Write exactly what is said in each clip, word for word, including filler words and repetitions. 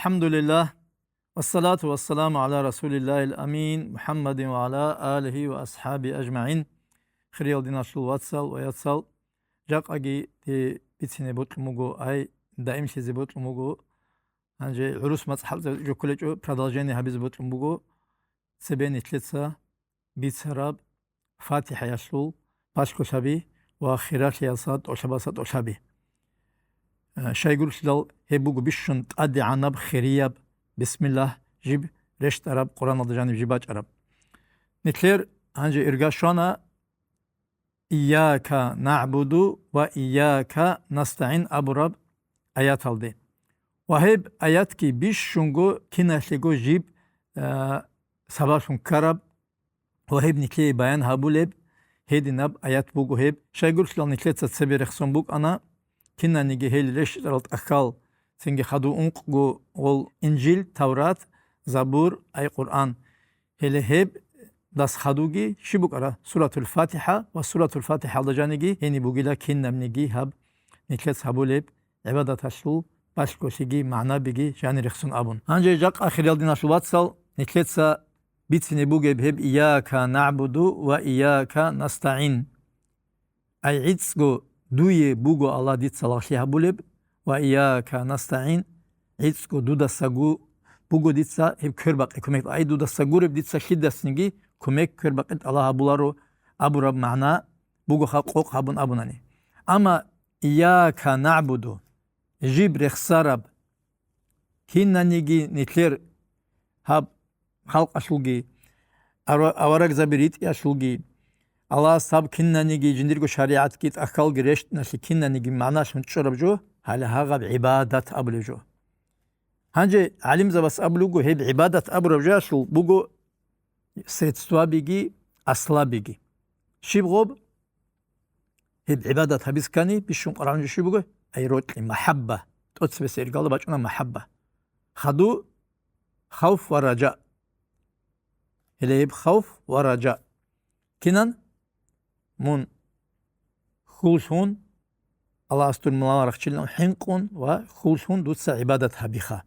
АлхӀамдулиллагь. Вассалату вассаламу гӀала расулиллагьил амин, МухӀаммадин ва гӀала алихи ва асхӀаби ажмагӀин. Хириял диналъул вацал ва яцал, жакъаги дие бицине бокьун буго, ай, даимлъизе бокьун буго. Гьанже гӀурус мацӀ хӀалтӀизаб жоккулечӀо, продолжение гьабизе бокьун буго. Цебе нилъеца бицараб ФатихӀаялъул балъголъаби ва хиралъиялса тӀолъабаса тӀолъаби. Э, щайгурелъул гьеб буго бищун тӀадегӀанаб, хирияб, бисмиллагь жиб рещтӀараб, Къуръаналда жаниб жиб бачӀараб. Нилъер гьанже ирга щвана «Ийяка нагӀбуду ва ийяка настагӀин» абураб аяталде. Ва гьеб аятги бищунго киналъего жиб, э, сабаблъун ккараб ва гьеб нилъее баян гьабулеб гьединаб аят буго гьеб. Щайгурелъул нилъеца цебе рехсон букӀана, кинаниги гьел рещтӀарал тӀахьал, цинги хадув ункъго гъол Инжил, Таврат, Забур, ай Къуръан. Гьеле гьеб дас хадуги щиб букӀара? Суратул ФатихӀа ва Суратул ФатихӀалда жаниги гьениб бугила кинабниги гьаб нилъец гьабулеб гӀибадаталъул балъголъиги, магӀнабиги жанир рехсон абун. Гьанже жакъа, хириял диналъул вацал, нилъеца бицине бугеб гьеб «Ийяка нагӀбуду ва ийяка настагӀин». Ай, гӀицӀго дуе буго, Аллагь, дица лагълъи гьабулеб, ва «Ийяка настагӀин», гӀицӀго дудасагу буго дица гьеб квербакъи, кумек, ай, дудаса гуреб дица лъидасниги кумек, квербакъи тӀалаб гьабуларо абураб магӀна бугоха къокъ гьабун абунани. Амма «Ийяка нагӀбуду», жиб рехсараб, кинаниги нилъер гьаб халкъалъулги, ара-, аварагзаби ритӀиялъулги, Аллагьас гьаб кинаниги жиндирго шаригӀатги тӀахьалги рещтӀиналъе кинаниги магӀналъун чӀораб жо, гьале гьагъаб гӀибадат абулеб жо. Гьанже гӀалимзабас абулеб буго, гьеб гӀибадат абураб жоялъул буго средствабиги, аслабиги. Щиб гъоб? Гьеб гӀибадат гьабизе ккани, бищун къваригӀун жо щиб буго? Ай, рокьи, махӀабба. ТӀоцебесеб иргалда бачӀуна махӀабба. Хаду, хавф ва ражаъ. Гьеле гьеб хавф ва ражаъ. Кинан? Мун хьуллъун, Аллагьас дур муламарахчилан хӀинкъун ва хьуллъун дуца гӀибадат гьабиха.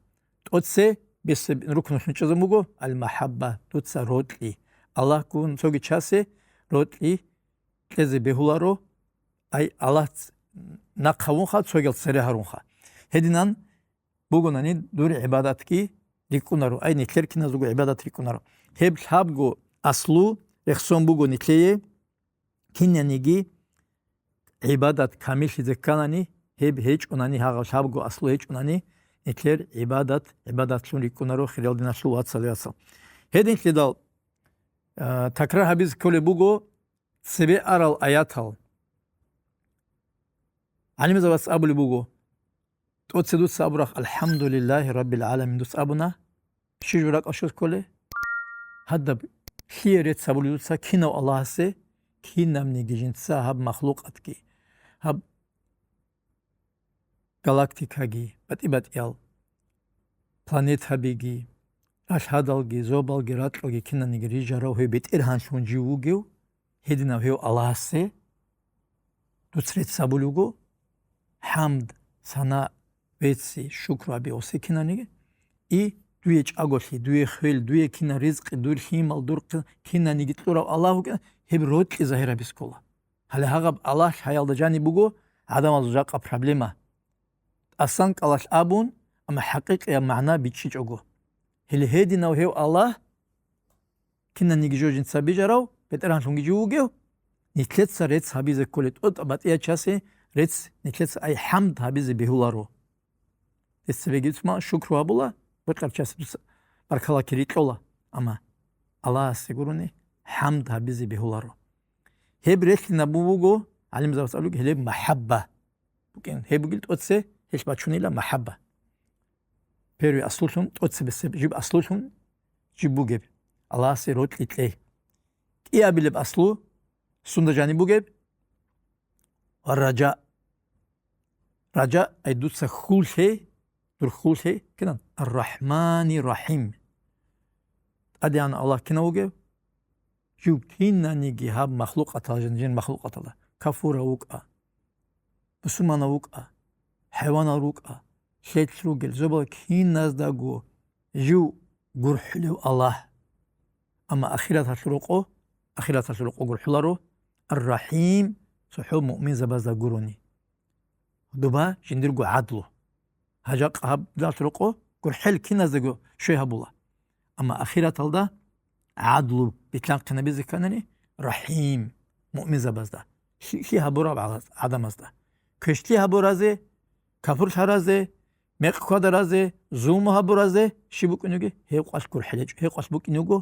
ТӀоцебесеб рукну хӀинчӀизабун буго аль-махӀабба, дуца рокьи. Аллагьгун цоги часе рокьи кьезе бегьуларо, ай, Аллагь ц-, нахъ гьавунха, цогиял цере гьарунха. Гьединан бугонани дур гӀибадатги рикӀкӀунаро, ай, нилъер киназулго гӀибадат рикӀкӀунаро. Гьеб лъабго аслу рехсон буго нилъее, кинаниги гӀибадат камиллъизе кканани, гьеб гьечӀонани, гьагъаб лъабго аслу гьечӀонани, нилъер гӀибадат гӀибадатлъун рикӀкӀунаро, хириял диналъул вацал-яцал. Гьединлъидал, а, такрар гьабизе кколеб буго цебе арал аятал. ГӀалимзабац абулеб буго, тӀоце дуца абурахъ, «АлхӀамдулиллагьи раббил гӀаламин» дуца абуна, щиб жо ракӀалде щвезе кколеб? Гьадаб лъие рецц гьабулеб дуца кинав Аллагьасе, кинабниги жинца гьаб махлукъатги, гьаб галактикаги, батӀи-батӀиял планетабиги, ралъадалги, зобалги, ракьалги кинаниги рижарав гьев БетӀергьанлъун жив вугев, гьединав гьев Аллагьасе дуца рецц гьабулеб буго, хӀамд, сана, вецц, шукру гьаби гъосе кинаниги, и дуе чӀаголъи, дуе хвел, дуе кинаб ризкъи, дур лъимал, дур хъи-, кинаниги кьурав Аллагь вукӀин, гьеб рокьи загьир гьабизе ккола. Гьале гьагъаб Аллагь лъаялда жаниб буго гӀадамазул жакъа проблема. ТӀасан кӀалалъ абун, амма хӀакъикъияб магӀна бичӀчӀичӀого. Гьеле гьединав гьев Аллагь, кинаниги жо жинца бижарав, БетӀергьанлъунги жив вугев, нилъеца рецц гьабизе кколеб, тӀокӀаб батӀиячасе рецц нилъеца, ай, хӀамд гьабизе бегьуларо. Гьес цебеги цӀума шукру гьабула, бокьарчиясе дуца баркала кири кьола, амма Аллагьасе гурони хӀамд гьабизе бегьуларо. Гьеб релълъинаб буго, гӀалимзабац абулеб, гьелеб махӀабба букӀин. Гьеб бугел тӀоце, гьелъ бачунила махӀабба. Первый аслулъун, тӀоцебесеб жиб аслулъун жиб бугеб, Аллагьасе рокьи кьей. КӀиабилеб аслу сунда жаниб бугеб? Ва ража. Ража, ай, дуца хьул лъей, дур хьул лъей, кинан? Ар-Рахмани Рахим. ТӀадегӀан Аллагь кинав вугев? Жив кинаниги гьаб махлукъатал, жин, жин махлукъаталда, кафурав вукӀа, бусурманав вукӀа, хӀайванал рукӀа, лъелъ ругел зобал киназдаго жив гурхӀулев Аллагь. Амма ахираталъул рокъо, ахираталъул рокъо гурхӀуларо Ар-РахӀим, цохӀо муъминзабазда гурони. Доба жиндирго гӀадлу. Гьажакъа гьаб дагьалъ рокъо гурхӀел киназдаго щвей гьабула. Амма ахираталда гӀадлу битлъанхъинабизе кканани, РахӀим, муъминзабазда, лъикӀлъи гьабураб гӀала-, гӀадамазда, квешлъи гьабуразе, капурлъаразе, мекъ квадаразе, зулму гьабуразе щиб букӀиниги, гьеб къвалъ гурхӀел гьечӀо, гьеб къвалъ букӀиниго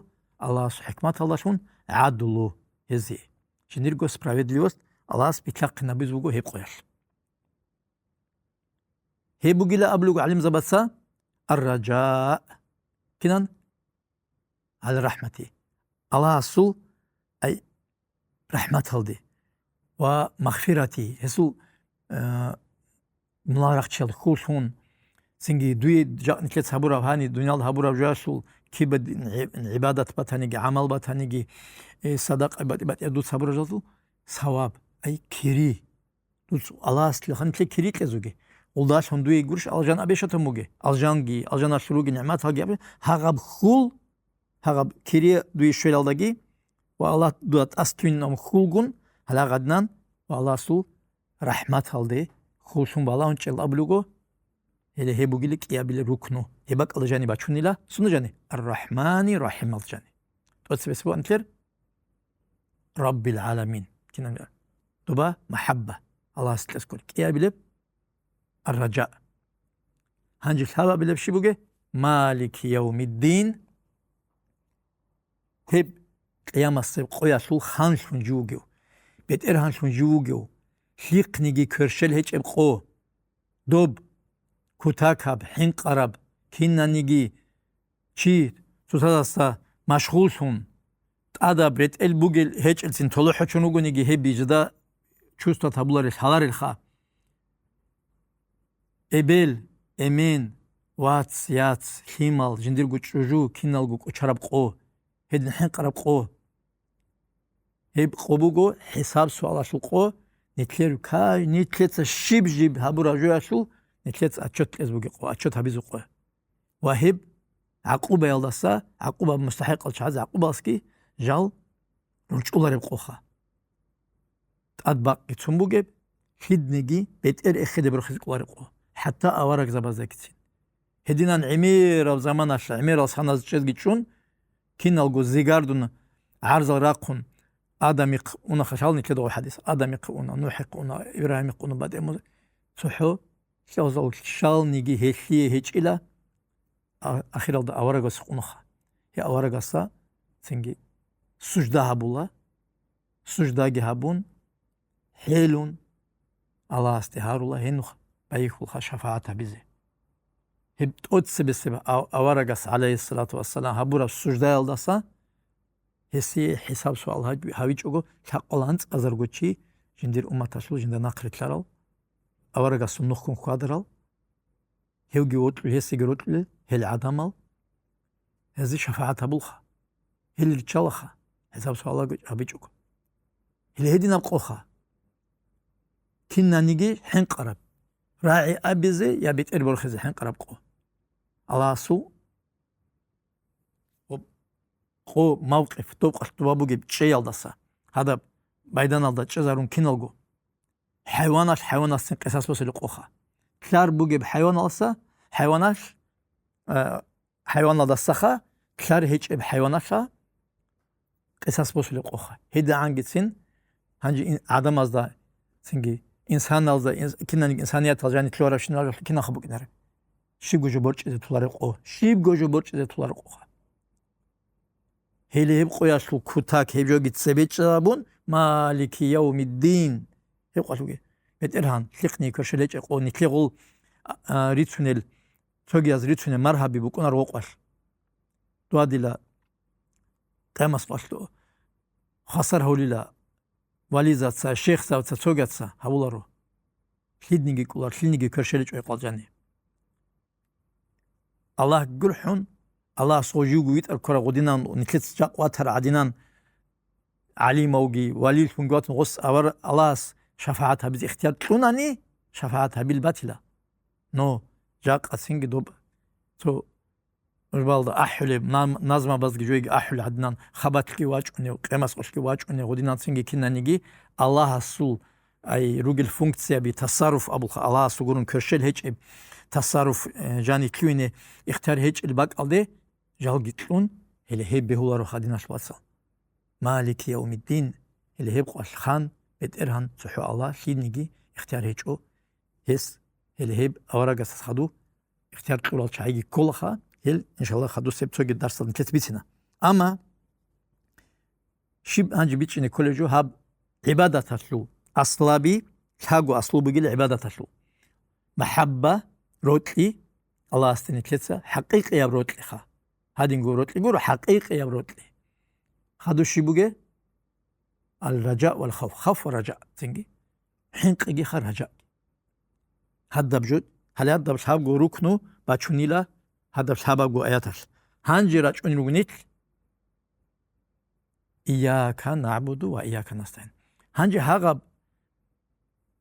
Аллагьасул хӀикматалдалъун гӀадлу гьезие. Жиндирго справедливость Аллагьас битлъахъинабиз буго гьеб къоялъ. Гьеб бугила абулеб гӀалимзабаца ар-ражаъ. Кинан? ГӀала рахӀмати. Аллагьасул, ай, рахӀматалде ва магъфирати, гьесул, э, мунагьал рахчал хьуллъун, цинги дуе жакъ нилъец гьабураб гьани, дуниялда гьабураб жоялъул кибадин гӀи-, гӀибадат батаниги, гӀамал батаниги, э, садакъа батӀи-батӀияб дуц гьабураб жоялъул саваб, ай, кири. Дуц Аллагьасде ханлъи кири кьезуге. Гъулдалъун дуе гурищ алжан абе шатан буге. Алжанги, алжаналъур руги нигӀматалги абе. Гьагъаб хьул, гьагъаб кири дуе щвелалдаги ва Аллагь дуда тӀасвинаб хьулгун гьалагъадинан ва Аллагьасул рахӀматалде хьуллъун балагьун чӀел абулего. Гьеле гьеб бугили кӀиабилеб рукну. Гьеб бакӀалда жани бачунила, сунда жани? Ар-РахӀмани РахӀимал жани. ТӀоцебесеб анлъер Раббил гӀаламин. Кинан доба махӀабба. Аллагьас кьескур кӀиабилеб ар-ражаъ. Гьанже лъабабилеб щиб буге? Малики явмиддин. Гьеб къиямасеб къоялъул ханлъун жив вугев, бетӀергьанлъун жив вугев, лъихъниги кверщел гьечӀеб къо, доб, кутакаб, хӀинкъараб, кинаниги чи цоцазда машгъуллъун, тӀадаб ретӀел бугел гьечӀелцин толохӀочун вугониги гьеб бижида чувствовать гьабуларел лъаларелха. Эбел, эмен, вац, яц, лъимал, жиндирго чӀужу, киналго кӀочараб къо, гьедин хӀинкъараб къо. Гьеб къо буго хӀисаб-суалалъул къо, нилъер ка-, нилъеца щиб-жиб гьабураб жоялъул нилъеца отчет кьезе бугеб къо, отчет гьабизе къо. Ва гьеб гӀакъубаялдаса, гӀакъуба мустахӀикъал чагӀаз гӀакъубаласги жал ручӀулареб къоха. ТӀад бакъги цун бугеб, лъидниги бетӀер эхеде борхизе кӀолареб къо, хӀатта аварагзабаздагицин. Гьединан гӀемерал заманалъа, гӀемерал саназ чӀезги чӀун, киналго зигардун гӀарзал рахъун, Адамихъ уна хашал нилъеда гъо хӀадис, Адамихъ уна, НухӀихъ уна, Ибрагьимихъ уна, батӀи муз-, цохӀо лъазал щалниги гьелъие гьечӀила, а-, ахиралда аварагас къунха. Гьев аварагасда цинги сужда гьабула, суждаги гьабун, хӀелун, Аллагьасде гьарула гьенухъ байихьулха шафагӀат гьабизе. Гьеб тӀоцебесеб ав-, аварагас, гӀалайгьиссалату вассалам, гьабураб суждаялдаса гьесие хӀисаб-суал гьаб-, гьабичӀого лъакъал анцӀазарго чи жиндир умматалъул жинда нахърилълъарал, аварагасул нухкун хьвадарал, гьевги вокьулел, гьесиги рокьулел гьел гӀадамал, гьезие шафагӀат гьабулха. Гьел риччалаха, хӀисаб-суал гьабичӀого. Гьел гьединаб къоха. Кинаниги хӀинкъараб. РагӀи абизе я бетӀер борхизе хӀинкъараб къо. Аллагьасул къо, мавкъиф, доб къалъ доба бугеб чӀеялдаса, гьадаб майданалда чӀезарун киналго. ХӀайваналъ хӀайванасцин къисас босулеб къоха. Лъар бугеб хӀайваналса, хӀайваналъ, а, хӀайваналдасаха, лъар гьечӀеб хӀайваналъа къисас босулеб къоха. ГьедигӀангицин гьанже ин-, гӀадамазда, цинги инсаналда, инс-, кинаниги инсаниятал жаниб лъугьарабщинал киналха букӀинареб? Щибго жо борчӀизе толареб къо, щибго жо борчӀизе толареб къоха. Гьеле гьеб къоялъул кутак гьеб жоги цебечӀабун, Малики явмиддин. Гьеб къалъуги. БетӀергьан, лъихъни кверщел гьечӀеб къо, нилъер гъол, а, а, рицунел, цогияз рицунел маргьаби букӀунар гъокъалъ. Дугьадила къиямас къвалъ хвасар гьавлила вализаца, шейхзабаца, цогияца гьавуларо. Лъидниги кӀолар, лъилниги кверщел гьечӀо гьеб къвалъ жани. Аллагь гурхӀун, Аллагьас гъо живго витӀар ккараб гъодинан, нилъец жакъ ватар гӀадинан, гӀалимавги, валилъунги ватун гъос авар Аллагьас шафагӀат гьабизе ихтияр кьунани, шафагӀат гьабил батила. Но жакъа цинги доб цо нужбалда ахӀулеб, нам-, назмабазги жойги ахӀулеб гьадинан, хабалъги вачӀунев, къемас къолъги вачӀунев, гъудинан цинги кинаниги Аллагьасул ай ругел функцияби, тасарруф абулха, Аллагьасул гурун кверщел гьечӀеб тасарруф, э, жани лъугьине ихтияр гьечӀел бакӀалде жалги кьун, гьеле гьеб бегьуларо гьадиналъ вацал. Малики явмиддин, гьеле гьеб къвалъ хан, БетӀергьан, цохӀо Аллагь, лъилниги ихтияр гьечӀо гьес, гьеле гьеб аварагасас хаду ихтияр кьурал чагӀиги кколаха, гьел, иншаллагь, хадусеб цоги дарсалда нилъеца бицина. Амма щиб гьанже бичӀчӀине кколеб жо гьаб гӀибадаталъул аслаби, лъаго аслу бугила гӀибадаталъул. МахӀабба, рокьи, Аллагьасде нилъеца хӀакъикъияб рокьиха. Гьадинго рокьи гуро, хӀакъикъияб рокьи. Хадуб щиб бугеб? Ал-ража вал хавф, хавф ва ража цинги. ХӀинкъигиха ражаги. Гьадаб жо, гьале гьадаб лъабго рукну бачунила гьадаб лъабабго аяталъ. Гьанже рачӀун ругнилъ: «Ийяка нагӀбуду ва ийяка настагӀин». Гьанже гьагъаб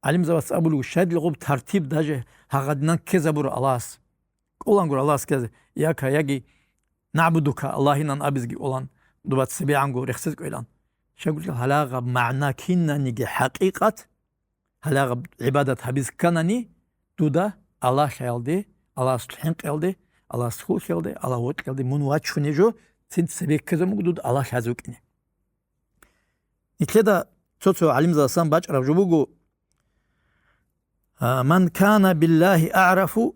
гӀалимзабац абулев, щайдал гъуб тартиб даже гьагъадинан ккезабура Аллагьас. КӀолангур Аллагьас ккезе, «Ийяка» яги «нагӀбудука», Аллагьинан абизги кӀолан, дуба цебегӀанго рехсез кӀвелан. Щайгурелъул гьалагъаб магӀна кинаниги хӀакъикъат, гьалагъаб гӀибадат гьабиз кканани, дуда Аллагьлъаялде, Аллагьасул хӀинкъиялде, Аллагьас хьулъиялде, Аллагь вокьиялде мун вачунеб жо, цин цебе ккезабун буго дуда Аллагь лъазе вукӀине. Нилъеда цо-цо гӀалимзабазасан бачӀараб жо буго: «А, ман кана биллагьи аърафу,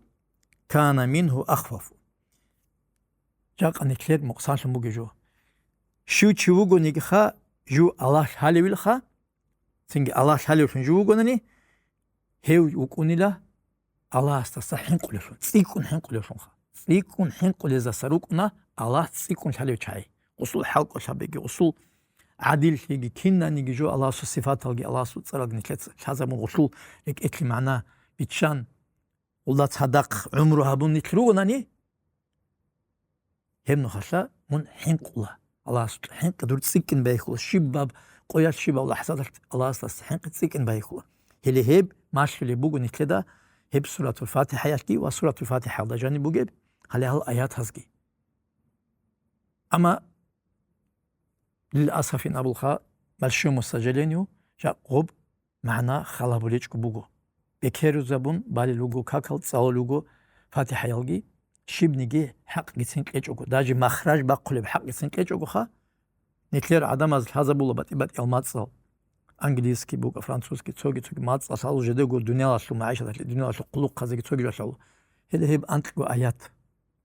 кана мингьу ахвафу». Жакъа нилъер мукъсанлъун бугеб жо. Щив чи вугонигиха, жив Аллагь лъалевилха, цинги Аллагь лъалевлъун жив вугонани, гьев вукӀунила Аллагьасдаса хӀинкъулевлъун, цӀикӀкӀун хӀинкъулевлъунха. ЦӀикӀкӀун хӀинкъулезаса рукӀуна Аллагь цӀикӀкӀун лъалев чагӀи. Гъусул хӀалкӀолъабиги, гъусул гӀадиллъиги, кинаниги жо Аллагьасул сифаталги, Аллагьасул цӀаралги нилъеца лъазабун гъусул рекӀелъе магӀна биччан, гъулда цадахъ гӀумру гьабун нилъ ругонани, гьеб нухалъа мун хӀинкъула. Аллагьас хӀинкъи дур цӀикӀкӀин байхьула. Щибаб къоялъ, щибаб лахӀзадалъ Аллагьасдаса хӀинкъи цӀикӀкӀин байхьула. Гьеле гьеб малъулеб буго нилъеда гьеб Суратул ФатихӀаялъги ва Суратул ФатихӀаялда жаниб бугеб гьале гьал аятазги. Амма, лил асафин абулха, большому сожалению, жакъ гъуб магӀна халабулечӀго буго. Бекерузабун балел руго какал, цӀалулел руго ФатихӀаялги, щибниги хӀакъгицин кьечӀого, даже махраж бахъулеб хӀакъгицин кьечӀогоха, нилъер гӀадамаз лъазабула батӀи-батӀиял мацӀал, английский буго, французский, цоги-цоги мацӀал лъалу жидего дуниялалъул магӀишаталъе, дуниялалъул хъулухъазеги цоги жо лъалу. Гьеле гьеб анкьго аят.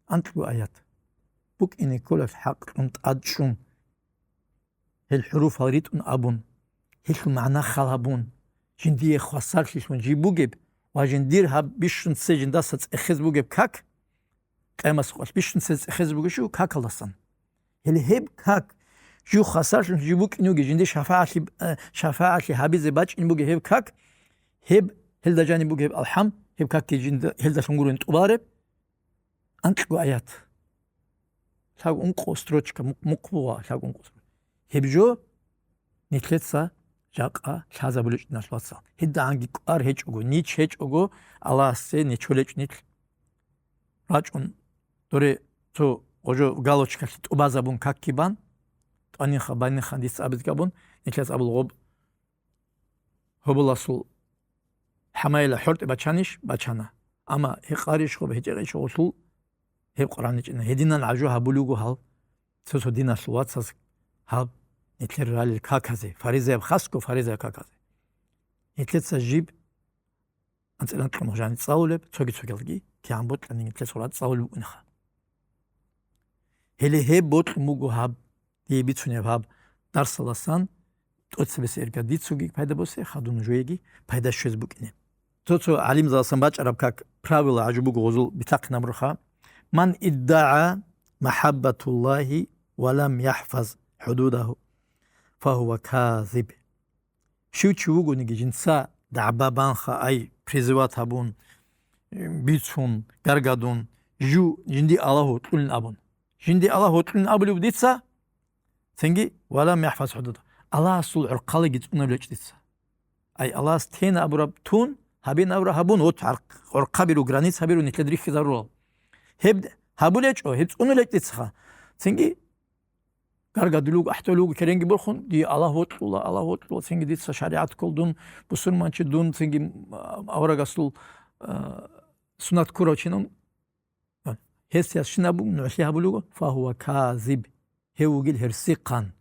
Анкьго аят. БукӀине кколеб хӀакълъун тӀадчӀун. Гьел хӀуруфал ритӀун абун, гьелъул магӀна хал гьабун, жиндие хвасарлъилъун жиб бугеб ва жиндир гьаб бищун цце жиндаса цӀехез бугеб как, къемас къвалъ бищун цце цӀехез бугеб щив какалдасан. Гьеле гьеб как, жив хвасарлъун жиб букӀин вугеб, жинди шафагӀалъи, э, шафагӀалъи гьабизе бачӀин бугеб гьеб как, гьеб, гьелда жаниб бугеб алхӀам, гьеб какги жинда, гьелдалъун гурин тӀубареб, анкьго аят. Лъаб ункъо строчка, мукъ-, мукъ бугъа лъаб ункъо строчка. Гьеб жо нилъеца жакъа лъазабулечӀиналъ, вацал. ГьедагӀанги кӀвар гьечӀого, нич гьечӀого, Аллагьасде нечолечӀ нилъ. РачӀун, доре, цо гъожо галочкалъе тӀубазабун какги бан, тӀанинха, банинха дица абизги абун, нилъеца абул гъоб Гьоболасул хӀамайила хӀортӀи бачанищ? Бачана. Амма гьекъарищ гъоб, гьечӀебищ гъолъул гьеб Къуръан ричӀина. Гьединан гӀажу гьабулев вуго гьал цо-цо диналъул вацаз гьаб нилъер ралел каказе, фаризаяб, хасго фаризаяб каказе. Нилъеца жиб анцӀила анкьго мугъ жани цӀалулеб, цоги-цогиялги кигӀан бокьани нилъеца гъура цӀалулеб букӀунеха. Гьеле гьеб бокьун буго гьаб, дие бицунеб гьаб дарсаласан, тӀоцебесеб ирга дицаги пайда босе, хадув нужееги пайда щвез букӀине. Цо-цо гӀалимзаласан бачӀараб как правило гӀажу буго гъозул битахъинабураха: «Ман иддагӀа махӀаббатуллагьи ва лам яхӀфаз хӀудудагьу, фагьува казиб». Щив чи вугониги жинца дагӀба банха, ай, призывать гьабун, бицун, гаргадун, жу-, жинди Аллагь вокьулин абун. Жинди Аллагь вокьулин абулев дица, цинги, «Ва лам яхӀфаз хӀудуда». Аллагьасул гӀурхъалаги цӀунаблъечӀ дица. Ай, Аллагьас тена абураб тун, гьабин абура гьабун, вот гӀарх-, гӀорхъаби ру, границаби ру, нилъеда рихьизарурал. Гьеб гьабулечӀо, гьеб цӀунулечӀ дицаха. Цинги гаргадулуго, ахӀдолуго керенги борхун, дие Аллагь вокьула, Аллагь вокьула, цинги дица шаригӀат ккол дун, бусурманчи дун, цинги, а, аварагасул, а, суннат ккурав чинун. Гьес ясшин абун нугӀлъи гьабулего, фагьува казиб, гьев вугил гьерсихъан.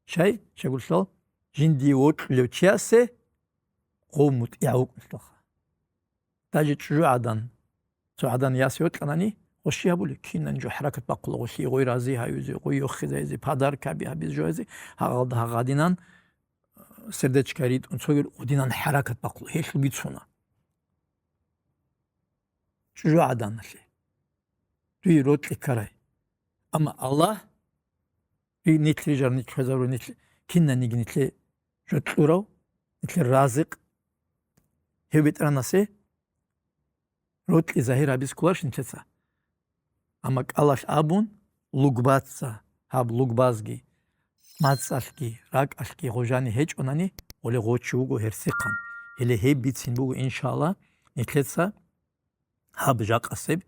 Щай? Щайгурелъул, жиндие вокьулев чиясе гъов мутӀигӀав вукӀунелъулха. Даже чӀужугӀадан, цо гӀадан яс йокьанани, гъо щи гьабулеб? Кинан жо хӀаракат бахъула, гъолъие гъой рази гьаюзе, гъой йохизайзе, подаркаби гьабизе жо гьайзе, гьагъалда гьагъадинан, сердечко ритӀун, цогир гъудинан хӀаракат бахъула, гьелъул бицуна. ЧӀужугӀаданалъе. Дуе рокьи ккарай. Амма Аллагь, ри-, нилъ рижарав, нилъ хвезарурав, нилъ кинаниги нилъе жо кьурав, нилъер разикъ, гьев БетӀергьанасе рокьи загьир гьабиз кколарищ нилъеца? Амма кӀалалъ абун, лугбаца, гьаб лугбазги, мацӀалъги, ракӀалъги гъожани гьечӀонани, гъоле гъочи вуго гьерсихъан. Гьеле гьеб бицин буго, иншалла, нилъеца гьаб жакъасеб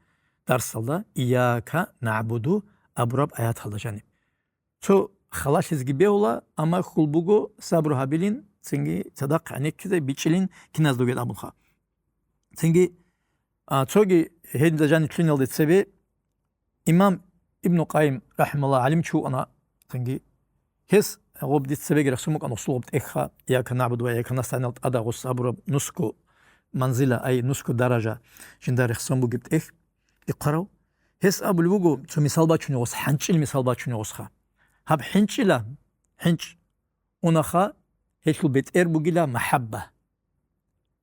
дарсалда «Ийяка нагӀбуду» абураб аяталда жаниб. Цо халалъизги бегьула, амма хьул буго сабру гьабилин, цинги цадахъ гӀенеккизе бичӀчӀилин киназдаго абунха. Цинги, а, цоги гьелда жаниб лъугьиналде цебе имам Ибну Къайим, рахӀималлагь, гӀалимчи вукӀана, цинги гьес гъоб дица цебеги рехсон букӀана гъосул гъоб тӀехьха, «Ийяка нагӀбуду ва ийяка настагӀин»ал тӀада гъос абураб нусго манзила, ай нусго даража жинда рехсон бугеб тӀехь ихъарав. Гьес абулеб буго, цо мисал бачунев гъос, хӀанчӀил мисал бачунев гъосха. Гьаб хӀинчӀила, хӀинчӀ унаха, гьелъул бетӀер бугила махӀабба.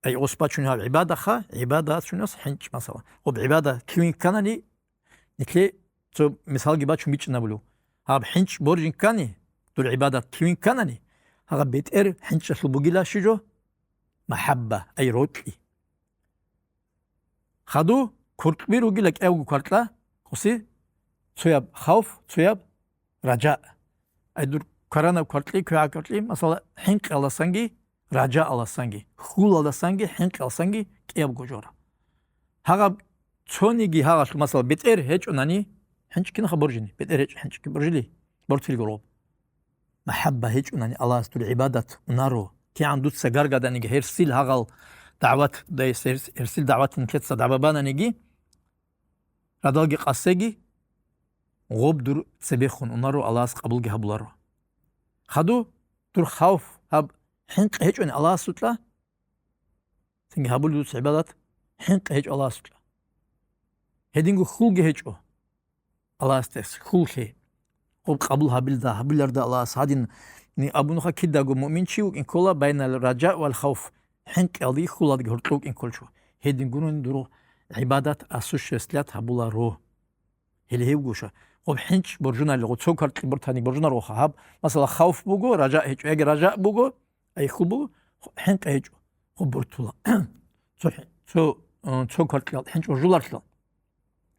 Ай гъос бачунев гьаб гӀибадаха, гӀибадат чунас хӀинчӀ, масала. Гъоб гӀибада кивин кканани, нилъе цо мисалги бачун бичӀчӀинабулев. Гьаб хӀинчӀ боржин ккани, дур гӀибадат кивин кканани, гьагъаб бетӀер хӀинчӀалъул бугила щи жо? МахӀабба, ай рокьи. Хаду куркьби ругила кӀиябго кваркьа, гъуси, цояб хавф, цояб ражаъ. Ай дур кваранаб кваркьи, квегӀаб кваркьи, масала, хӀинкъиялдасанги, ражаалдасанги, хьулалдасанги, хӀинкъиялдасанги кӀиябго жора. Гьагъаб цониги гьагъалъул, масала, бетӀер гьечӀонани, хӀинчӀ кинаха боржини? БетӀер гьечӀо, хӀинчӀ кин боржили? Бортилги гъоб. МахӀабба гьечӀунани Аллагьас дур гӀибадат унаро. КигӀан дуца гаргаданиги гьерсил гьагъал дагӀват, дайс гьерс-, гьерсил дагӀват нилъеца дагӀба бананиги, радалги къасеги, гъоб дур цебехун унаро, Аллагьас къабулги гьабуларо. Хаду дур хавф гьаб хӀинкъи гьечӀони Аллагьасукьа, цинги гьабулеб дуца гӀибадат, хӀинкъи гьечӀо Аллагьасукьа. Гьединго хьулги гьечӀо. Аллагьасдаса хьул лъе. Гъоб къабул гьабилда, гьабиларда Аллагьас гьадин ни абунха, кидаго муъминчи вукӀин ккола байнал ражаъ вал хавф, хӀинкъиялдеги хьулалдеги гьоркьов вукӀин кколчо. Гьедин гурони дур гӀибадат осуществлять гьабуларо. Гьеле гьебгоша. Гъоб хӀинчӀ боржунали, гъо цо кваркьи бортани боржунароха гьаб. Масала, хавф буго, ражаъ гьечӀо, яги ражаъ буго, ай хьул буго, хӀинкъи гьечӀо, гъоб бортула. Цо хӀи-, цо, э, цо кваркьиял хӀинчӀ боржуларлъа.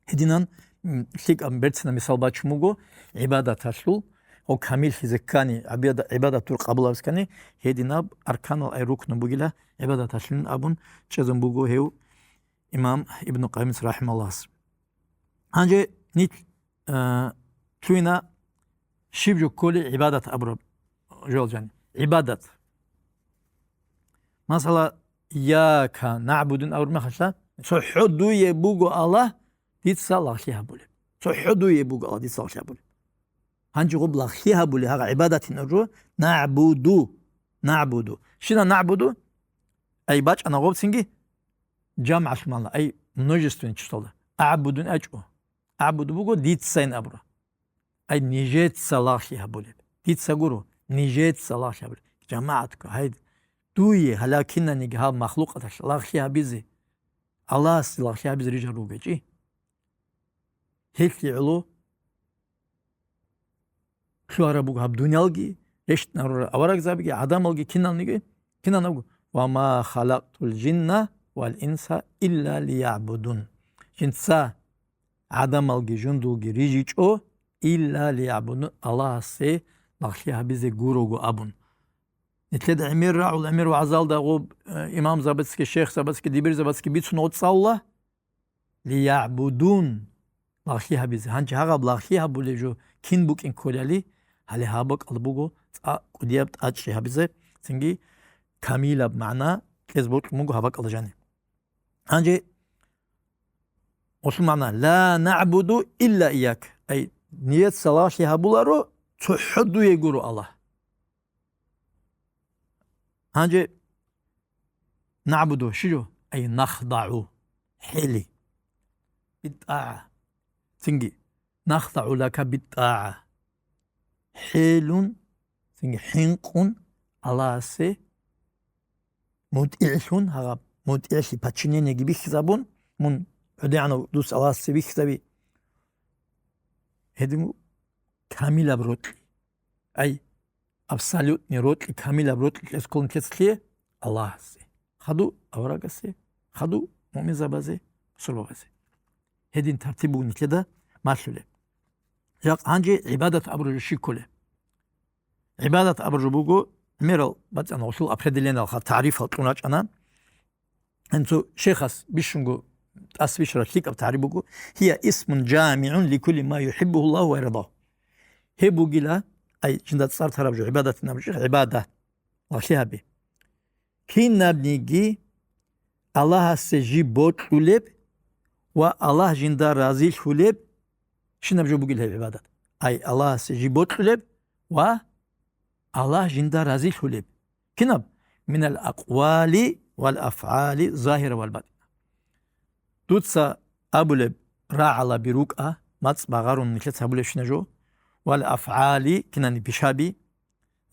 Гьединан, м, лъикӀаб берцина мисал бачун буго гӀибадаталъул, гъо камиллъизе ккани, гӀабида-, гӀибадат дур къабул гьабизе ккани, гьединаб арканал ай рукну бугила гӀибадаталъулин абун чӀезун буго гьев имам Ибну Къайимас рахӀималлагьас. Гьанже нилъ, э, лъугьина щиб жо кколи гӀибадат абураб жо, жани. ГӀибадат. Масала, «Ийяка нагӀбуду» абураб мехалъа, цохӀо дуе буго Аллагь дица лагълъи гьабулеб. ЦохӀо дуе буго Аллагь дица лагълъи гьабулеб. Гьанже гъоб лагълъи гьабулеб, гьагъа гӀибадатин абураб жо, нагӀбуду, нагӀбуду. Щина нагӀбуду? Ай бачӀана гъобцинги жамгӀалъумала, ай множественное числода. АгӀбудун ачӀо. АгӀбуду буго дицайин абура. Ай нижеца лагълъи гьабулеб. Дица гуро, нижеца лагълъи гьабулеб. ЖамагӀатго, гьай, дуе гьалакинаниги гьаб махлукъаталъ лагълъи гьабизе, Аллагьасе лагълъи гьабизе рижал ругечӀи. Гьелъие гӀоло лъугьараб буго гьаб дуниялги, рещтӀинарурал аварагзабиги, гӀадамалги, киналниги, кинанабго: «Ва ма халакътул жинна вал инса илля лиягӀбудун». Жинца гӀадамалги жундулги рижичӀо, илля лиягӀбудун, Аллагьасе лагълъи гьабизе гурого абун. Нилъеда гӀемер рагӀул, гӀемер вагӀзалда гъуб, э, имамзабацги, шейхзабацги, дибирзабацги бицун гъоцӀалла, лиягӀбудун, лагълъи гьабизе. Гьанже гьагъаб лагълъи гьабулев жо кин букӀин кколали, гьале гьаб бакӀалда буго цӀа-, кӀудияб тӀачӀи гьабизе, цинги камилаб магӀна кьез бокьун буго гьаб бакӀалда жани. Гьанже гъолъул магӀна, ла нагӀбуду илла иyak. Ай, нилъеца лагълъи гьабуларо, цохӀо дуе гуро Аллагь. Гьанже нагӀбуду, щиб жо? Ай, нахдагӀу, хӀели. БитӀагӀа. Цинги, нахдагӀу лака битӀагӀа. ХӀелун, цинги хӀинкъун Аллагьасе мутӀигӀлъун, гьагъаб мутӀигӀлъи, подчинениеги бихьизабун, мун гӀодегӀанав дус Аллагьасе бихьизаби. Гьедин камилаб рокьи. Ай, абсолютный рокьи, камилаб рокьи кьезе кколин кецлъие Аллагьасе. Хаду аварагасе, хаду муъминзабазе, бусурбабазе. Гьедин тартиб буго нилъеда малъулеб. Жакъ гьанже гӀибадат абураб жо щиб кколеб? ГӀибадат абураб жо буго, гӀемерал бацӀцӀана гъолъул определениялха, тарифал кьун рачӀана. Гьанцо шейхас бищунго тӀасбищараб лъикӀаб тариф буго: «Гьия исмун жамигӀун ликулли ма юхӀиббугьу Аллагьу ва ярдагьу». Гьеб бугила, ай, жинда цӀар тараб жо, гӀибадатин абураб жо, гӀибада, лагълъи гьаби. Кинабниги Аллагьасе жиб бокьулеб ва Аллагь жинда разилъулеб щинаб жо бугил гьеб гӀибадат. Ай, Аллагьасе жиб бокьулеб ва Аллагь жинда разилъулеб. Кинаб? Минал акъвали вал афгӀали загьира вал батӀина. Дуца абулеб рагӀалаби рукӀа, мацӀ багъарун нилъеца гьабулебщина жо, вал афгӀали, кинани пишаби,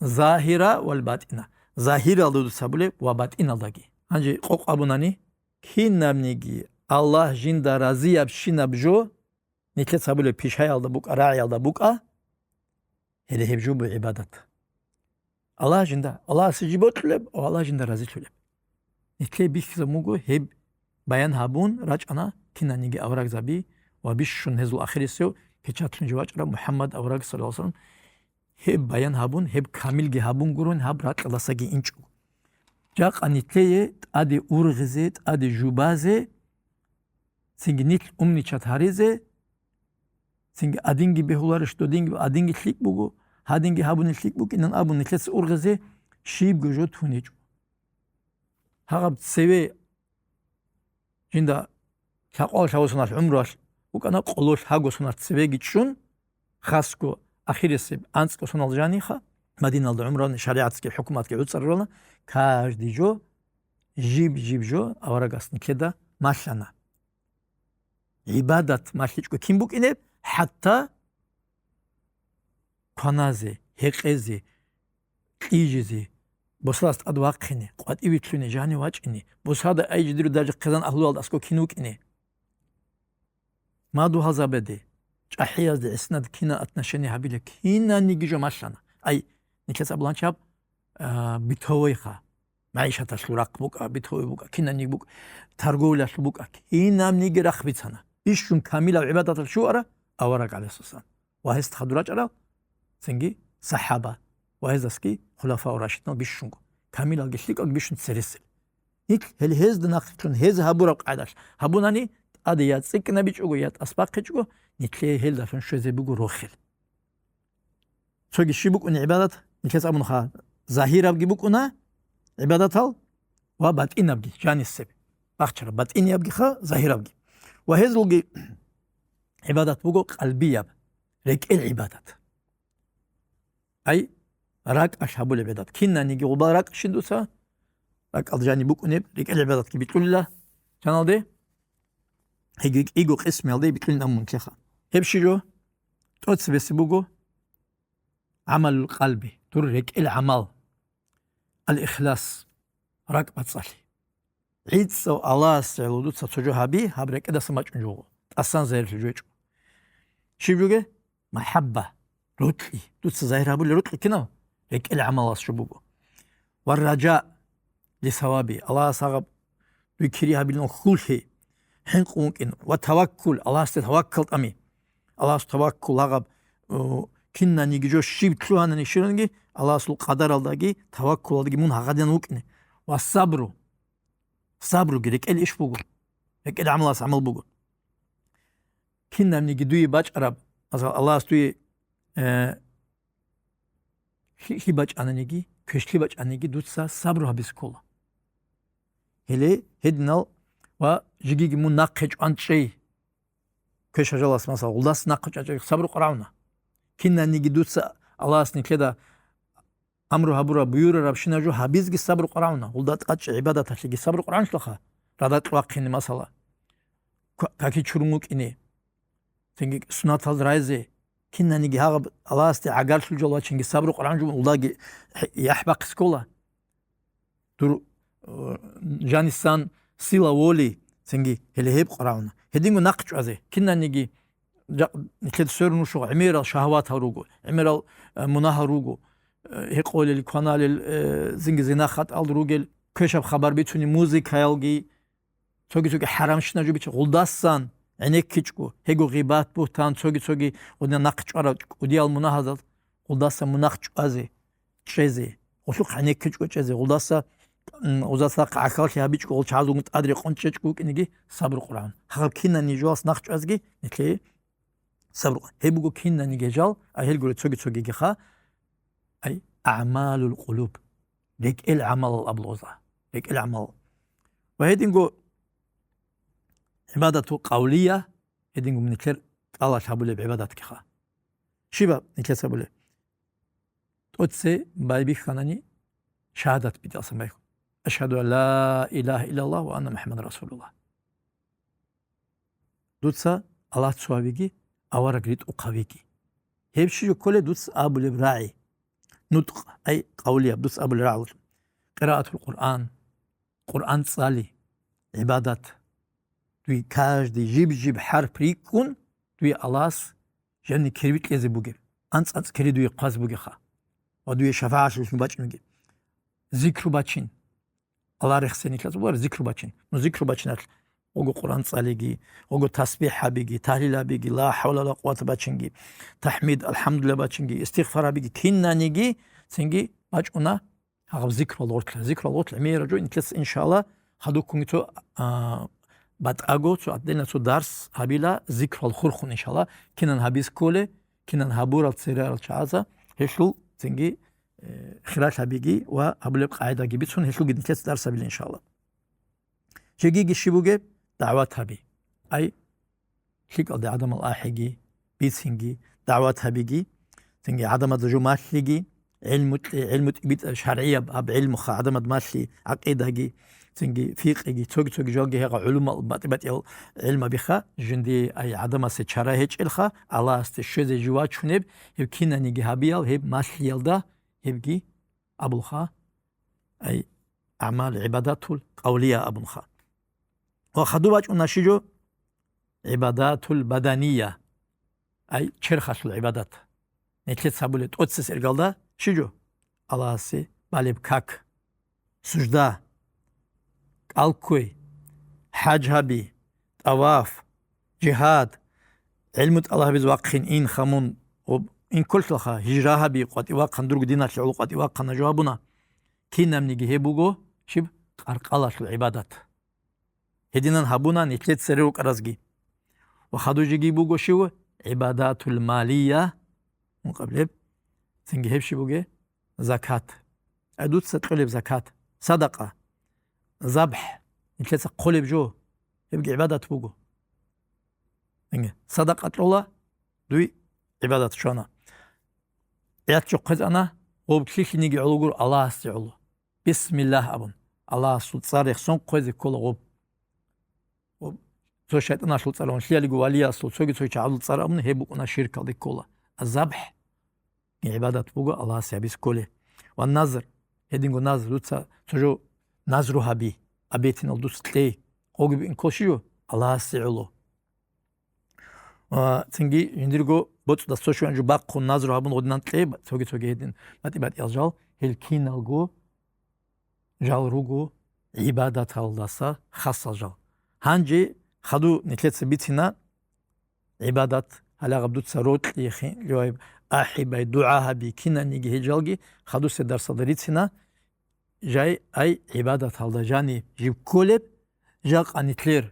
загьира вал батӀина. Загьиралда дуца гьабулеб ва батӀиналдаги. Гьанже къокъ абунани, кинабниги Аллагь жинда разиябщинаб жо, нилъеца гьабулеб пишаялда букӀа, рагӀиялда букӀа, гьеле гьеб жо буго гӀибадат. Аллагь жинда, Аллагьасе жиб бокьулеб ва Аллагь жинда разилъулеб. Нилъее бихьизабун буго гьеб баян гьабун рачӀана кинаниги аварагзаби ва бищун гьезул ахирисев печатлъун жо вачӀараб МухӀаммад авараг, саллаллагьу гӀалайгьи вассалам, гьеб баян гьабун, гьеб камилги гьабун гурун гьаб ракьалдасаги инчӀо. Жакъа нилъее тӀаде ургъизе, тӀаде жубазе, цинги нилъ умничать гьаризе, цинги адинги бегьуларищ, додинги, адинги лъикӀ буго, гьадинги гьабуни лъикӀ букӀинан абун нилъеца ургъизе щибго жо туничӀо. Гьагъаб цеве жинда лъакъвал лъабго соналъ гӀумруялъ вукӀана, къоло лъабго соналъ цевеги чӀун, хасго ахирисеб анцӀго сонал жаниха, Мадиналда гӀумруялъ шаригӀатги хӀукуматги гӀуцӀарулана, каждый жо, жиб-жиб жо аварагас нилъеда малъана. ГӀибадат малъичӀого кин букӀинеб, хӀатта кваназе, гьекъезе, кьижизе, бусадас тӀад вахъине, къватӀивилълъуне, жанив вачӀине, бусада айжидиру даже хъизан агьлуялда аскӀов кин вукӀине. Мадугьалзабаде, чӀахӀиязде, гӀисинад кина отношение гьабила, кинаниги жо малъана. Ай, нилъеца абуланчаб, а, бытовойха. МагӀишаталъул рахъ букӀа, бытовой букӀа, кинаниг букӀа, торговлялъул букӀа, кинабниги рахъ бицана. Бищун камилаб гӀибадаталъ щуара авараг, гӀалайгьиссалам, ва гьесда хадур рачӀарал цинги сахӀаба ва гьездасги хулафау рашидинал бищунго, камилалги лъикӀалги бищун цересел. Нилъ гьел гьезда нахъеблъун, гьез гьабураб къайдалъ гьабунани, тӀаде я цӀикӀкӀинабичӀого, я тӀасбахъичӀого, нилъее гьелдалъун щвезе буго рохел. Цоги щиб букӀуни гӀибадат? Нилъеца абунха, загьирабги букӀуна гӀибадатал ва батӀинабги, жанисеб бахчараб, батӀиниябгиха, загьирабги. Ва гьезулги гӀибадат буго къалбияб, рекӀел гӀибадат. Ай, ракӀалъ гьабулеб гӀибадат. Кинаниги гъубал ракӀ щин дуца, ракӀалда жаниб букӀунеб, рекӀел гӀибадатги бикьулила жаналде, гьеги кӀиго къисмиялде бикьулин абун нилъеха. Гьеб щиб жо? ТӀоцебесеб буго гӀамалул къалби, дур рекӀел гӀамал, ал-ихлас, ракӀбацӀцӀалъи. ГӀицӀав Аллагьасе гӀоло дуца цо жо гьаби, гьаб рекӀедасан бачӀун жуго, тӀасан загьирлъи жо гьечӀо. Щиб жоге? МахӀабба, рокьи. Дуца загьир гьабулел рокьи кинав? РекӀел гӀамалас жо буго. Ва ража ли саваби, Аллагьас гьагъаб дуй кири гьабилан хьуллъи, хӀинкъун вукӀин. Ва таваккул, Аллагьасде таваккал тӀами. Аллагьас таваккул гьагъаб, у, Кинаниги жо щиб лъугьанани щвеланги, Аллагьасул къадаралдаги таваккулалдаги мун гьагъадин вукӀине. Ва сабру. Сабруги рекӀел иш буго. РекӀел гӀамалас гӀамал буго. Кинабниги дуе бачӀараб, масала, Аллагьас дуе, э, лъи-, лъи бачӀананиги, квешлъи бачӀаниги, дуца сабру гьабизе ккола. Гьеле гьединал ва жигиги мун нахъе чӀван чӀей. Квешаб жалас, масала, гъулдас нахъе чӀван чӀей, сабру къварагӀуна. Кинаниги дуца Аллагьас нилъеда амру гьабураб, буюрарабщина жо гьабизги сабру къварагӀуна, гъулда тӀад чӀей гӀибадаталъеги сабру къварагӀунлъаха, радакь вахъине, масала, ка-, каки чурун вукӀине. Цинги сунатал райзе, кинаниги гьагъаб Аллагьасде гӀагарлъул жал вачинги сабру къварагӀун жо, гъулдаги хӀи-, яхӀ бахъизе ккола. Дур, э, жанисан сила воли, цинги гьеле гьеб къварагӀуна. Гьединго нахъ чӀвазе, кинаниги жа-, нилъеда сверун вуссун гӀемерал шагьватал руго, гӀемерал, э, мунагьал руго, э, гьекъолел, кваналел, э, цинги зина-хатӀал ругел, квешаб хабар бицунел музыкаялги, цоги-цоги хӀарамщина жо бичи, гъулдасан гӀенеккичӀго, гьего гъибат, бугьтан, цоги-цоги гъудина нахъ чӀварав кӀудиял мунагьазал, гъулдаса мунагь чӀвазе, чӀезе, гъуллъухъ гӀенеккичӀго чӀезе, гъулдаса, м, гъузасахъ гӀахьаллъи гьабичӀго, гъул чагӀазулгун тӀад рекъон чӀечӀго вукӀинеги сабру къварагӀун. Гьагъаб кинани жоялъ нахъ чӀвазги нилъее сабру къварагӀун. Гьеб буго кинаниги жал, а гьел гуре цоги-цогигиха, ай, агӀмалул къулуб. РекӀел гӀамалал абулгъуза. РекӀел гӀамал. Ва гьединго гӀибадату къавлия, гьединго нилъер кӀалалъ гьабулеб гӀибадатгиха. Щибаб нилъеца гьабулеб? ТӀоце байбихьанани шагьадат битӀалсан байхьун. Ашгьаду ан ла илагьа иллаллагь ва анна МухӀаммадан расулуллагь. Дуца Аллагь цо гьавиги, авараг ритӀухъ гьавиги. Гьеб щиб жо кколеб дуца абулеб рагӀи? НутӀкъ, ай, къавлияб дуца абулеб рагӀи. Къираатул Къуръан, Къуръан цӀали, гӀибадат. Дуе каждый жиб-жиб хӀарп рикӀкӀун, дуе Аллагьас жанни кирви кьезе бугеб, анцӀ-анцӀ кири дуе хъваз бугеха ва дуе шафагӀатлъулъун бачӀунги. Зикру бачин. Аллагь рехсенилъа цӀубар зикру бачин. Ну, зикру бачиналъ гъого Къуръан цӀалиги, гъого тасбихӀ гьабиги, тагьлил гьабиги, ла хӀавла ва ла къуввата бачинги, тахӀмид, алхӀамдулилла бачинги, истигъфар гьабиги, кинаниги цинги бачӀуна гьагъаб зикрал гъоркьа. Зикрал гъоркьа гӀемераб жо, интлъес, иншалла, хадубккунги цо, а, батӀаго, цо отдельно цо дарс гьабила зикрал хурхун, иншалла, кинан гьабиз кколе, кинан гьабурал церарал чагӀаза, гьелъул цинги э, хиралъабиги ва гьабулеб къагӀидаги бицун, гьелъулги нилъец дарс гьабила, иншалла. Жегиги щиб бугеб? ДагӀват гьаби. Ай, лъикӀалде гӀадамал ахӀиги, бицинги, дагӀват гьабиги, цинги гӀадамазда жо малъиги, гӀилму кье-, гӀилму тӀибитӀа шаргӀияб гьаб гӀилмуха гӀадамад малъи, гӀакъидаги, цинги фикъиги, цоги-цоги жоги гьегъа гӀулумал батӀи-батӀиял гӀилмабиха, жинди ай гӀадамасе чара гьечӀелха, Аллагьасде щвезе жив вачунеб, гьеб кинаниги гьабиял гьеб малъиялда, гьебги абулха, ай, агӀмал гӀибадатул къавлия абунха. Ва хадуб бачӀуна щи жо? ГӀибадатул бадания, ай, черхалъул гӀибадат. Нилъец гьабулеб тӀоцес иргалда щи жо? Аллагьасе балеб как, сужда, кӀалкквей, хӀаж гьаби, тӀаваф, жигьад, гӀилму тӀалабиз вахъин ин хамун, ин кколъалха, гьижра гьаби, къватӀивахъан, дурго диналъе гӀоло къватӀивахъана жо гьабуна. Кинабниги гьеб буго щиб? Къаркъалалъул гӀибадат. Гьединан гьабуна нилъер цере рукӀаразги. Ва хадуб жеги буго щив? ГӀибадатул малия. Мукъаблеб. Цинги гьеб щиб буге? Закат. Ай, дуца кьолеб закат. Садакъа. ЗабхӀ. Нилъеца хъолеб жо. Гьебги гӀибадат буго. Цинги садакъа кьола, дуй гӀибадат щвана. ГӀяд жо хъвезана, гъоб лъилъиниги гӀоло гуро Аллагьасде гӀоло. Бисмиллагь абун, Аллагьасул цӀар рехсон хъвезе ккола гъоб. Гъоб цо шайтӀаналъул цӀар абун, лъиялиго валиясул, цоги-цоги чагӀазул цӀар абун, гьеб букӀуна ширкалде ккола. АзабхӀ гӀибадат буго Аллагьасе гьабиз кколе. Ва назр, гьединго назр, дуца цо жо назру гьаби, абетинал дуц кьей, гъоги бикӀин ккол щи жо? Аллагьасе гӀоло. Ва цинги жиндирго боцӀдас цо щуян жо бахъун назру гьабун гъодинан кье, цоги-цоги гьедин батӀи-батӀиял жал, гьел киналго жал руго гӀибадаталдаса хасал жал. Гьанже хадуб нилъеца бицина гӀибадат, гьалагъаб дуца рокьи хин-, лъугьайиб, ахӀи бай, дугӀа гьаби, кинаниги гьел жалги хадусе дарсалда рицина, жай ай гӀибадаталда жаниб жиб кколеб, жакъа нилъер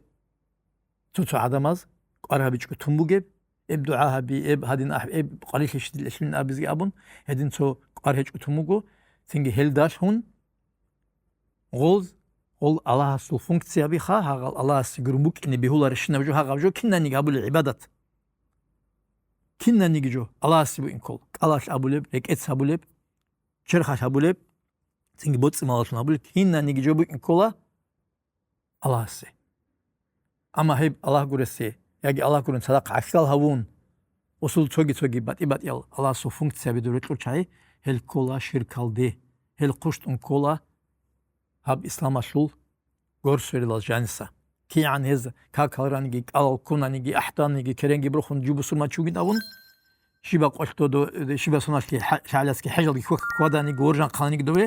цо-цо гӀадамаз кӀвар гьабичӀго тун бугеб, эб дугӀа гьаби, эб гьадин ахӀ, эб къварилъи щидил эшлъуни абизги абун, гьедин цо кӀвар гьечӀго тун буго, цинги гьелдалъун гъоз, гъол Аллагьасул функцияби ха, гьагъал Аллагьасе гурун букӀине бегьуларищинаб жо, гьагъаб жо кинаниги гьабулеб гӀибадат. Кинаниги жо Аллагьасе букӀин ккола, кӀалалъ абулеб, рекӀец абулеб, черхалъ абулеб, цинги боцӀи-малалъун абулеб, кинаниги жо букӀин ккола Аллагьасе. Амма гьеб Аллагь гуресе яги Аллагь гурун цадахъ гӀахьал гьавун, усул цоги-цоги батӀи-батӀиял Аллагьасул функцияби дурекьул чагӀи, гьел ккола ширкалде, гьел хъущтӀун ккола гьаб исламалъул горсверилал жаниса. КигӀан гьез какал раниги, кӀалал ккунаниги, ахӀданиги, керенги борхун жо бусурманчи вугин абун, щибаб къвалъ додо, щибаб соналъги хӀа-, лъагӀалиясги хӀежалги хьваданиги, воржанхъананиги дове,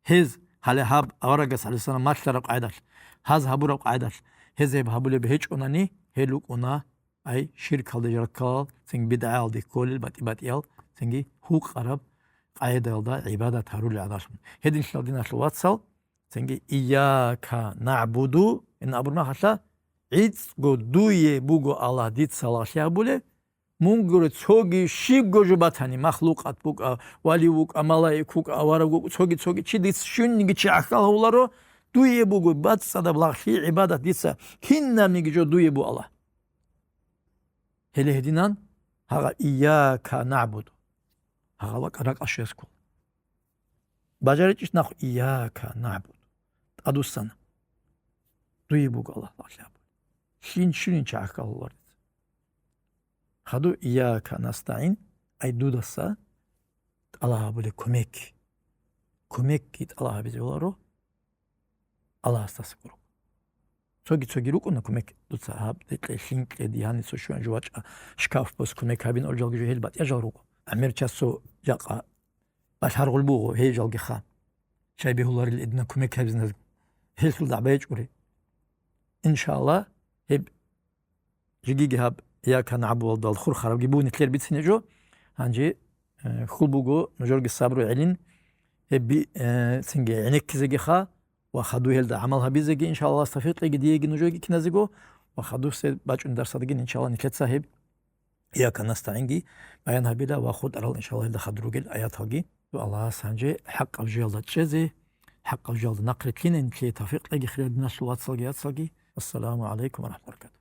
гьез гьале гьаб аварагас гӀалайгьиссалам малъараб къагӀидалъ, гьаз гьабураб къагӀидалъ, гьез гьеб гьабулеб гьечӀонани, гьел рукӀуна ай ширкалде, журкалал, цинги бидгӀаялде кколел батӀи-батӀиял, цинги гьукъараб къагӀидаялда гӀибадат гьарулел гӀадалъун. Гьединлъидал, диналъул вацал, цинги «Ийяка нагӀбуду», ин абураб мехалъ, гӀицӀго дуе буго Аллагь дица лагълъи гьабулеб, мун гуро цоги щибго жо батани, махлукъат букӀа, вали вукӀа, малаик вукӀа, авараг вукӀа, цоги-цоги чи дица щивниги чи гӀахьал гьавуларо, дуе буго бацӀцӀадаб лагълъи, гӀибадат дица кинабниги жо дуе бу, Аллагь. Гьеле гьединан гьагъа «Ийяка нагӀбуду». Гьагъа вакӀа ракӀал щвезе ккола. БажаричӀищ нахъ «Ийяка нагӀбуду»? ТӀадвуссана. Дуе буго, Аллагь, лагълъи гьабулеб. Лъин щивнин чи гӀахьал гьавуларо дица. Хадув «Ийяка настагӀин», ай дудаса тӀалаб гьабулеб кумек. Кумекги тӀалаб гьабизе бегьуларо Аллагьасдаса гуро. Цоги-цоги рукӀуна кумек, дуца гьаб, декъе, лъин кье, дие гьаниса щван жо вачӀа, шкаф бос, кумек гьабин, олжалги жо, гьел батӀиял жал руго. ГӀемер часу жакъа балъаргъул буго гьей жалги ха. Щай бегьуларел гьединан кумек гьабизе? Гьелъул дагӀба гьечӀори. Иншаллагь, гьеб жигиги гьаб «Ийяка нагӀбудуялдал» хурхарабги буго нилъер бицине жо. Гьанже, э, хьул буго нужерги сабру гӀелин, гьеб би-, э, цинги гӀенеккизеги ха ва хадув гьелда гӀамал гьабизеги, иншаллагь, Аллагьас тавфикъ кьеги диеги нужеги киназего, ва хадусе бачӀунеб дарсалдагин, иншаллагь, нилъеца гьеб «Ийяка настагӀин»ги баян гьабила ва хутӀарал, иншаллагь, гьелда хадур ругел аяталги. Аллагьас гьанже хӀакъаб жоялда чӀезе, хӀакъаб жоялда нахърилълъине нилъее тавфикъ кьеги, хириял диналъул вацалги яцалги. Ассаламу гӀалайкум ва рахӀматуллагьи ва баракатугь.